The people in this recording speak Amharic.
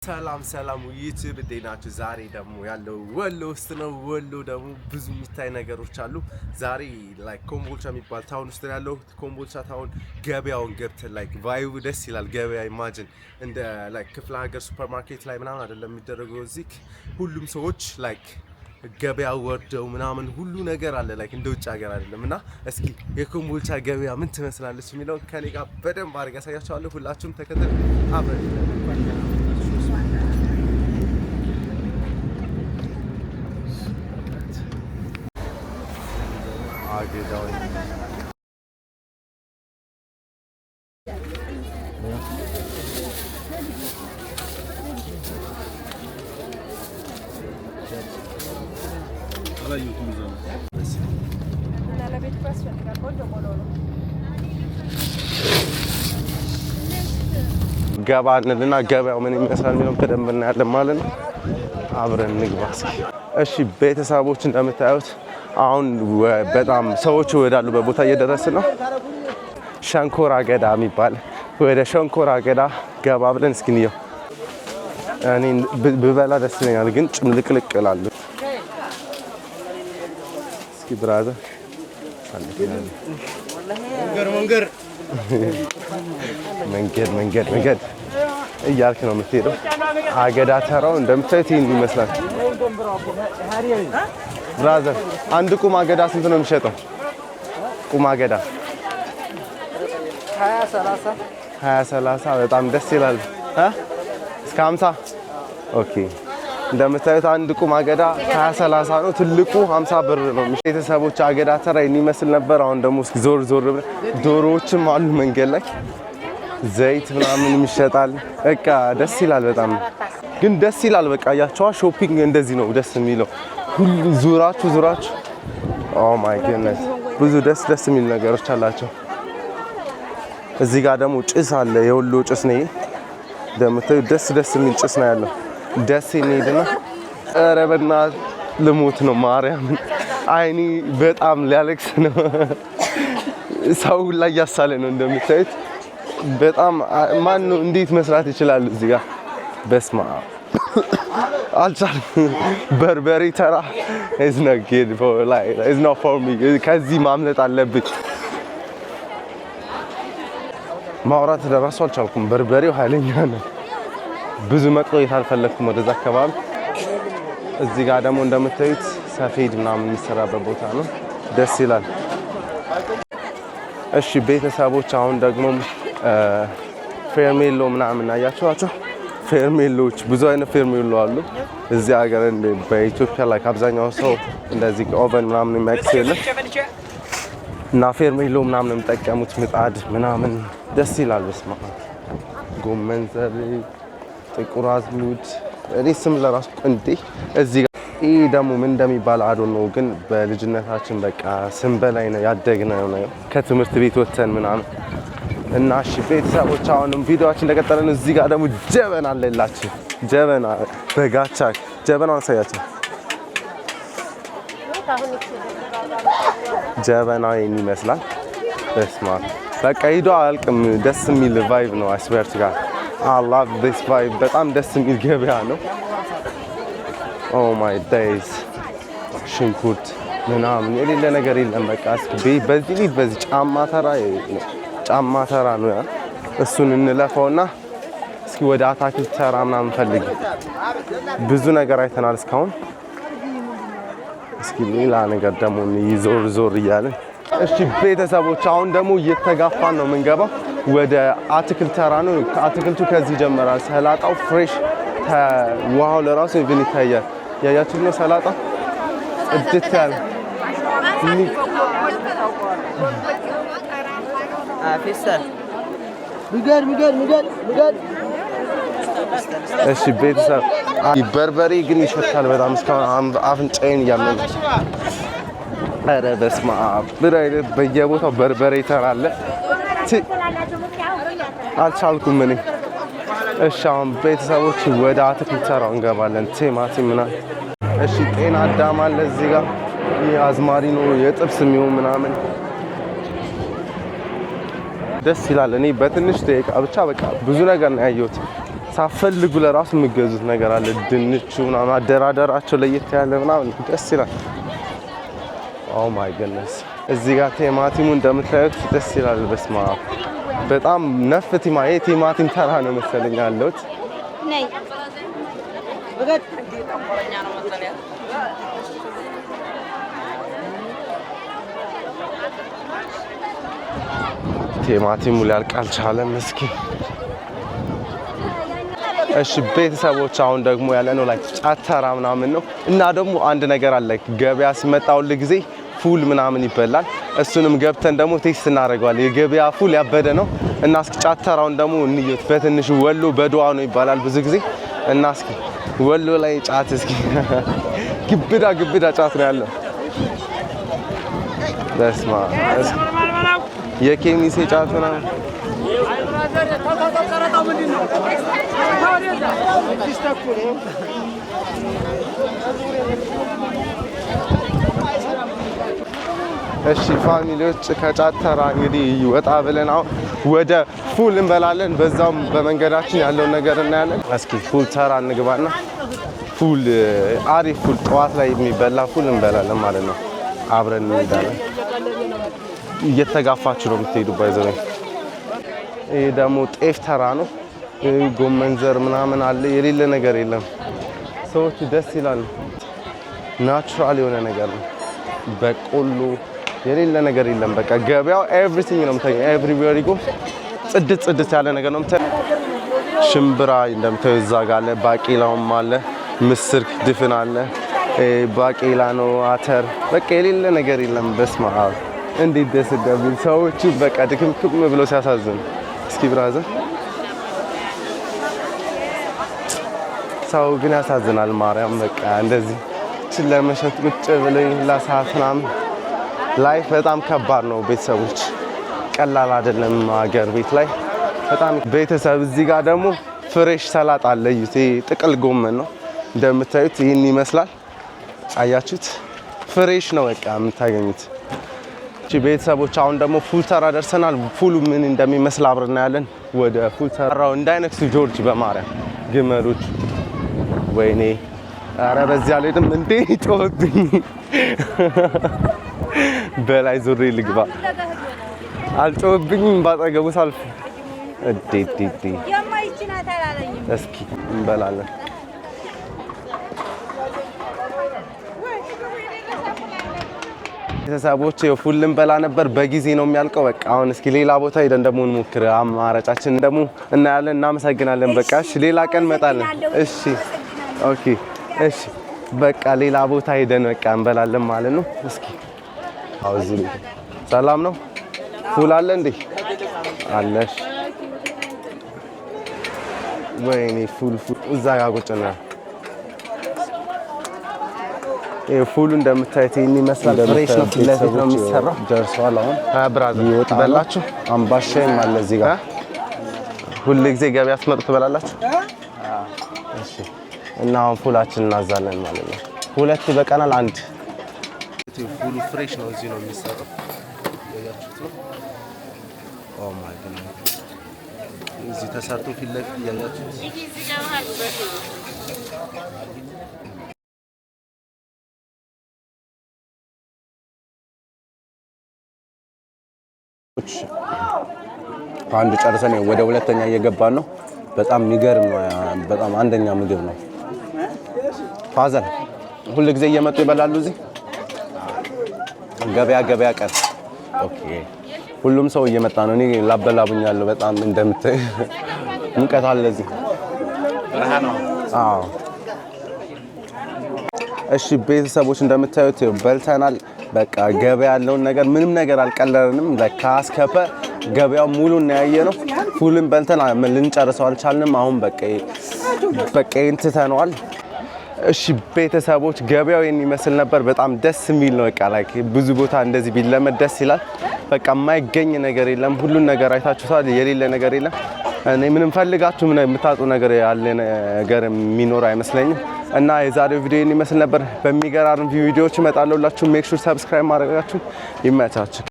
ሰላም ሰላም ዩቲዩብ፣ እንዴት ናችሁ? ዛሬ ደግሞ ያለው ወሎ ውስጥ ነው። ወሎ ደግሞ ብዙ የሚታይ ነገሮች አሉ። ዛሬ like ኮምቦልቻ የሚባል town ውስጥ ነው ያለው። ኮምቦልቻ town ገበያውን ገብተን like vibe ኡ ደስ ይላል። ገበያ imagine እንደ like ክፍለ ሀገር ሱፐር ማርኬት ላይ ምናምን አይደለም የሚደረገው። እዚህ ሁሉም ሰዎች like ገበያ ወርደው ምናምን ሁሉ ነገር አለ። Like እንደ ውጭ ሀገር አይደለም። እና እስኪ የኮምቦልቻ ገበያ ምን ትመስላለች የሚለውን ከኔ ጋር በደንብ አድርጌ አሳያችኋለሁ። ሁላችሁም ተከተል አብረን። አገዳው። አላየሁትም እዛ ነው። እና ለቤት እኮ ያስፈልጋል። ቆንጆ ቆሎ ነው። ገባ እንልና ገበያው ምን ይመስላል የሚለውን በደንብ እናያለን ማለት ነው። አብረን እንግባ እስኪ። እሺ ቤተሰቦች፣ እንደምታዩት አሁን በጣም ሰዎች ወዳሉበት ቦታ እየደረስን ነው። ሸንኮራ አገዳ የሚባል፣ ወደ ሸንኮራ አገዳ ገባ ብለን እስኪ እንየው። እኔ ብበላ ደስ ይለኛል፣ ግን ጭምልቅልቅ እላለሁ። እስኪ brother። መንገድ። መንገድ መንገድ መንገድ እያልክ ነው የምትሄደው። አገዳ ተራው እንደምታዩት ይህን ይመስላል። Brother፣ አንድ ቁም አገዳ ስንት ነው የሚሸጠው? ቁም አገዳ 20 30። በጣም ደስ ይላል። እ እስከ 50፣ okay። እንደምታዩት አንድ ቁም አገዳ 20 30 ነው። ትልቁ 50 ብር ነው። ቤተሰቦች፣ አገዳ ተራ ይህን ይመስል ነበር። አሁን ደግሞ እስኪ ዞር ዞር ብለን ዶሮዎችም አሉ መንገድ ላይ፣ ዘይት ምናምን ይሸጣል። በቃ ደስ ይላል በጣም፣ ግን ደስ ይላል። በቃ አያቸዋ፣ shopping እንደዚህ ነው ደስ የሚለው። ሁሉ ዙራችሁ ዙራችሁ፣ oh my goodness፣ ብዙ ደስ ደስ የሚል ነገሮች አላቸው። እዚህ ጋር ደግሞ ጭስ አለ። የወሎ ጭስ ነው ይሄ። እንደምታዩ ደስ ደስ የሚል ጭስ ነው ያለው። ደስ እንሂድና፣ ኧረ በእናትህ ልሞት ነው፣ ማርያምን አይኔ በጣም ሊያለቅስ ነው። ሰው ላይ እያሳለ ነው እንደምታዩት። በጣም ማን ነው፣ እንዴት መስራት ይችላል እዚህ ጋር? በስመ አብ፣ አልቻልኩም። በርበሬ ተራ is not good for like it's not for me። ከዚህ ማምለጥ አለብኝ። ማውራት ለራሱ አልቻልኩም። በርበሬው ኃይለኛ ነው። ብዙ መቆየት አልፈለግኩም ወደዛ አካባቢ። እዚህ ጋር ደግሞ እንደምታዩት ሰፌድ ምናምን የሚሰራበት ቦታ ነው። ደስ ይላል። እሺ ቤተሰቦች፣ አሁን ደግሞ ፌርሜሎ ምናምን አያችኋቸው። ፌርሜሎች፣ ብዙ አይነት ፌርሜሎ አሉ እዚህ ሀገር። በኢትዮጵያ ላይ አብዛኛው ሰው እንደዚህ oven ምናምን የሚያውቅ የለም እና ፌርሜሎ ምናምን የሚጠቀሙት ምጣድ ምናምን ደስ ይላል። በስመ አብ፣ ጎመን ዘር፣ ጥቁር አዝሙድ፣ እኔ ስም ለራሱ እንዴ። እዚህ ጋር ይህ ደግሞ ምን እንደሚባል I don't know፣ ግን በልጅነታችን በቃ ስንበላይ ነው ያደግነው ነው ከትምህርት ቤት ወጥተን ምናምን። እና እሺ ቤተሰቦች፣ አሁንም ቪዲዮአችን እንደቀጠለ ነው። እዚህ ጋር ደግሞ ጀበና አለላችሁ። ጀበና በጋቻ፣ ጀበናውን አሳያቸው። ጀበና ይህን ይመስላል። በስመ አብ፣ በቃ ሂዶ አያልቅም። ደስ የሚል vibe ነው። I swear to God, I love this vibe። በጣም ደስ የሚል ገበያ ነው። Oh my days፣ ሽንኩርት ምናምን የሌለ ነገር የለም። በቃ እስኪ በዚህ ሊድ በዚህ ጫማ ተራ ነው፣ ጫማ ተራ ነው ያ። እሱን እንለፈውና እስኪ ወደ አታክልት ተራ ምናምን ፈልግ። ብዙ ነገር አይተናል እስካሁን። እስኪ ሌላ ነገር ደግሞ ዞር ዞር እያልን። እሺ ቤተሰቦች፣ አሁን ደግሞ እየተጋፋን ነው የምንገባው። ወደ አትክልት ተራ ነው። አትክልቱ ከዚህ ይጀምራል። ሰላጣው fresh፣ ውሃው ለራሱ even ይታያል። ያያችሁት ነው፣ ሰላጣ ጽድት ያለ። ፌስታል ምገድ ምገድ ምገድ ምገድ። እሺ ቤተሰብ፣ በርበሬ ግን ይሸታል በጣም፣ እስካሁን አፍንጫዬን እያመመኝ። ኧረ በስመ አብ፣ ምን አይነት በየቦታው በርበሬ ተራ አለ። አልቻልኩም እኔ። እሺ አሁን ቤተሰቦች ወደ አትክልት ተራው እንገባለን። ቲማቲም ምናምን። እሺ ጤና አዳም አለ እዚህ ጋር። ይህ አዝማሪ ነው፣ የጥብስ የሚሆን ምናምን፣ ደስ ይላል። እኔ በትንሽ ደቂቃ ብቻ በቃ ብዙ ነገር ነው ያየሁት። ሳፈልጉ ለራሱ የሚገዙት ነገር አለ። ድንቹ ምናምን አደራደራቸው ለየት ያለ ምናምን ደስ ይላል። Oh my goodness፣ እዚህ ጋር ቲማቲሙ እንደምታዩት ደስ ይላል። በስማ በጣም ነፍ ይሄ ቲማቲም ተራ ነው መሰለኝ ያለሁት። ቲማቲሙ ሊያልቅ አልቻለም። እስኪ እሺ ቤተሰቦች፣ አሁን ደግሞ ያለነው like ጫት ተራ ምናምን ነው። እና ደግሞ አንድ ነገር አለ። ገበያ ሲመጣ ሁል ጊዜ ፉል ምናምን ይበላል። እሱንም ገብተን ደግሞ taste እናደርገዋለን። የገበያ ፉል ያበደ ነው። እና እስኪ ጫት ተራውን ደግሞ እንየት በትንሹ። ወሎ በዱዓ ነው ይባላል ብዙ ጊዜ። እና እስኪ ወሎ ላይ ጫት እስኪ ግብዳ ግብዳ ጫት ነው ያለው። በስመ አብ፣ የኬሚሴ ጫት ምናምን። እሺ family ዎች፣ ከጫት ተራ እንግዲህ ወጣ ብለን አሁን ወደ ፉል እንበላለን። በዛውም በመንገዳችን ያለውን ነገር እናያለን። እስኪ ፉል ተራ እንግባና ፉል፣ አሪፍ ፉል፣ ጠዋት ላይ የሚበላ ፉል እንበላለን ማለት ነው። አብረን እንሄዳለን። እየተጋፋችሁ ነው የምትሄዱ by the way። ይሄ ደግሞ ጤፍ ተራ ነው። ጎመን ዘር ምናምን አለ። የሌለ ነገር የለም። ሰዎቹ ደስ ይላሉ። Natural የሆነ ነገር ነው። በቆሎ፣ የሌለ ነገር የለም። በቃ ገበያው everything ነው የምታገኘው። Everywhere you go ጽድት ጽድት ያለ ነገር ነው የምታየው። ሽምብራ እንደምታየው እዛ ጋር አለ። ባቄላውም አለ። ምስር ድፍን አለ። ባቄላ ነው፣ አተር፣ በቃ የሌለ ነገር የለም። በስመ አብ፣ እንዴት ደስ እንደሚል! ሰዎቹ በቃ ድክምክም ብሎ ሲያሳዝን። እስኪ brother፣ ሰው ግን ያሳዝናል። ማርያም፣ በቃ እንደዚህ ለመሸጥ ቁጭ ብለው ሁላ ሰዓት ምናምን life በጣም ከባድ ነው። ቤተሰቦች፣ ቀላል አይደለም። ሀገር ቤት ላይ በጣም ቤተሰብ። እዚህ ጋር ደግሞ fresh ሰላጣ አለ። እዩት። ይሄ ጥቅል ጎመን ነው እንደምታዩት፣ ይህን ይመስላል። አያችሁት? Fresh ነው በቃ የምታገኙት። እሺ ቤተሰቦች፣ አሁን ደግሞ ፉል ተራ ደርሰናል። ፉሉ ምን እንደሚመስል አብረን እናያለን። ወደ ፉል ተራው እንዳይነክሱ ጆርጅ፣ በማርያም ግመሎች። ወይኔ፣ ኧረ በዚህ አልሄድም እንዴ፣ ጮህብኝ። በላይ ዙሬ ልግባ። አልጮህብኝም ባጠገቡ ሳልፍ። እዴ ዴ፣ እስኪ እንበላለን። ቤተሰቦች፣ ፉል ልንበላ ነበር። በጊዜ ነው የሚያልቀው። በቃ አሁን እስኪ ሌላ ቦታ ሄደን ደግሞ እንሞክር። አማራጫችን ደግሞ እናያለን። እናመሰግናለን። በቃ እሺ፣ ሌላ ቀን እንመጣለን። እሺ፣ okay፣ እሺ። በቃ ሌላ ቦታ ሄደን በቃ እንበላለን ማለት ነው። እስኪ አዎ፣ እዚህ ሰላም ነው። ፉል አለ እንዴ? አለሽ። ወይኔ፣ ፉል ፉል እዛ ጋር ቁጭ ነው። ፉሉ እንደምታዩት ይህን ይመስላል። Fresh ነው፣ ፊት ለፊት ነው የሚሰራው። ደርሷል። አሁን Brother፣ ይወጣል። በላችሁ? አምባሻም አለ እዚህ ጋር። ሁል ጊዜ ገበያ ስትመጡ ትበላላችሁ? እሺ። እና አሁን ፉላችን እናዛለን ማለት ነው። ሁለት ይበቃናል። አንድ ፉሉ fresh ነው፣ እዚህ ነው የሚሰራው። እያያችሁት ነው። Oh my goodness፣ እዚህ ተሰርቶ ፊት ለፊት እያያችሁት። ከአንድ ጨርሰን ወደ ሁለተኛ እየገባን ነው። በጣም የሚገርም ነው። በጣም አንደኛ ምግብ ነው። Father፣ ሁል ጊዜ እየመጡ ይበላሉ እዚህ? ገበያ ገበያ ቀን okay። ሁሉም ሰው እየመጣ ነው። እኔ ላበላቡኛለሁ በጣም፣ እንደምታይ ሙቀት አለ እዚህ። አዎ። እሺ ቤተሰቦች፣ እንደምታዩት ይኸው በልተናል። በቃ ገበያ ያለውን ነገር ምንም ነገር አልቀለረንም። ከአስከፈ ገበያው ሙሉ እናያየ ነው። ፉልን በልተን ልንጨርሰው አልቻልንም። አሁን በቃ በቃ ይሄን ትተነዋል። እሺ ቤተሰቦች፣ ገበያው ይሄን ይመስል ነበር። በጣም ደስ የሚል ነው። በቃ like ብዙ ቦታ እንደዚህ ቢለመድ ደስ ይላል። በቃ የማይገኝ ነገር የለም። ሁሉን ነገር አይታችሁታል። የሌለ ነገር የለም። እኔ ምንም ፈልጋችሁ ምን የምታጡ ነገር ያለ ነገር የሚኖር አይመስለኝም። እና የዛሬው ቪዲዮ ይህን ይመስል ነበር። በሚገራርም ቪዲዮዎች እመጣለሁላችሁ። Make sure subscribe ማድረጋችሁ። ይመቻችሁ።